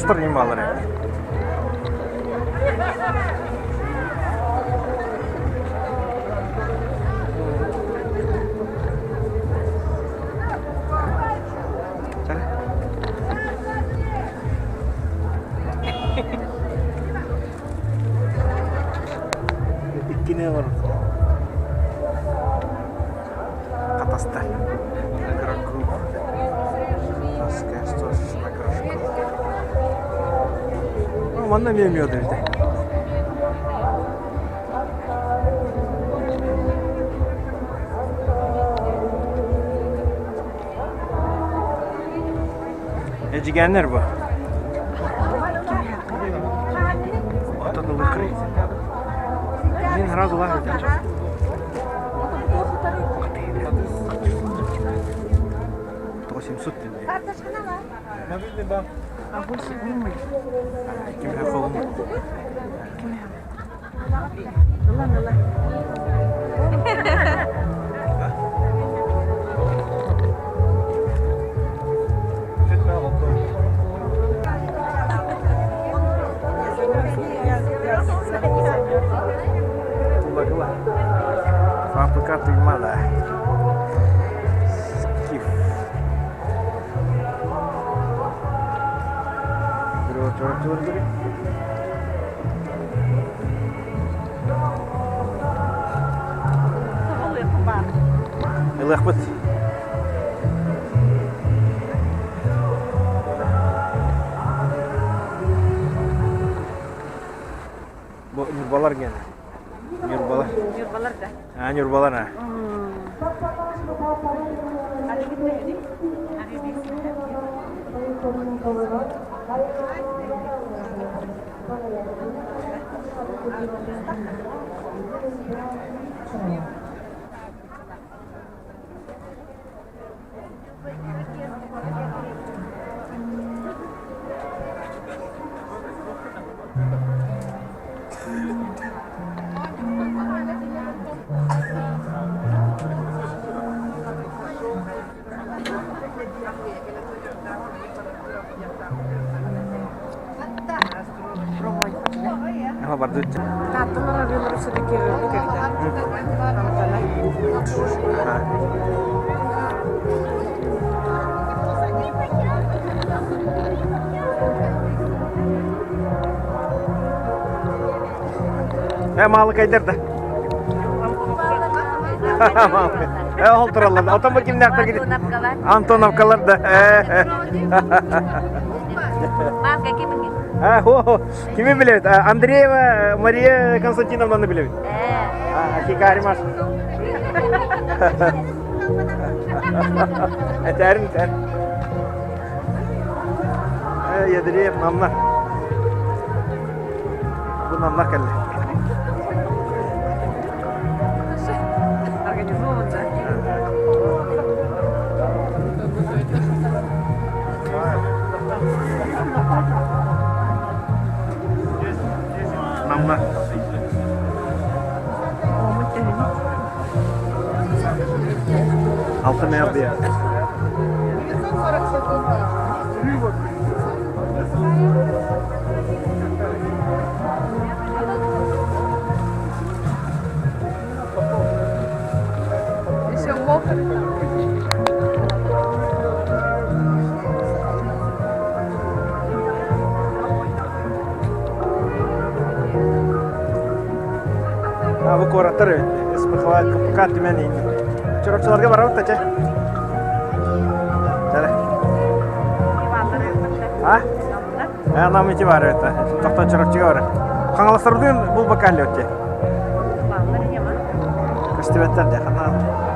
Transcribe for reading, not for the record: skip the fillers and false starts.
Хаҥаластар иҥ бааллар эбит. Иккини олорор. Хатаста. Агрогрупп. Хатаска агрошкола. Манна эмиэ мүөт эбит. Эдьигээннэр бу. Отон ылыкырый. Мин сразу лахать 800 тенге. Кимге қолым? Ылан ыла. Тулагыла. Фабрика Туймала. Скиф. Ылыахпыт. Бу Ньурбалар гена. Ньурбалар. Ньурбалар да. А, Ньурбалар а. Таатталар арыылары все-таки ордук эбит. Э, маалыкайдар да. Э, ол тураллар. Отон бу кимнээхтэр кини? Антоновкалар да. Маалка кимин? А, о, кими билэбит? Андреева Мария Константиновнаны билэбит. Хикаримаш. Этэрин этэр. Ядреев намна. Бу намна кэллэ. Организован, да? Намна. Алтын эрдия. Еще мокрый. А бу куораттар эбит. СПХ КПК түмэн ииннэ. Чурапчыларга барабыт да чэ. Чэ. А? Э, нам ити бар эбит. Тохтон Чурапчыга бар. Хаҥаластарбытын булбакка өттө. Көстүбэттэр де.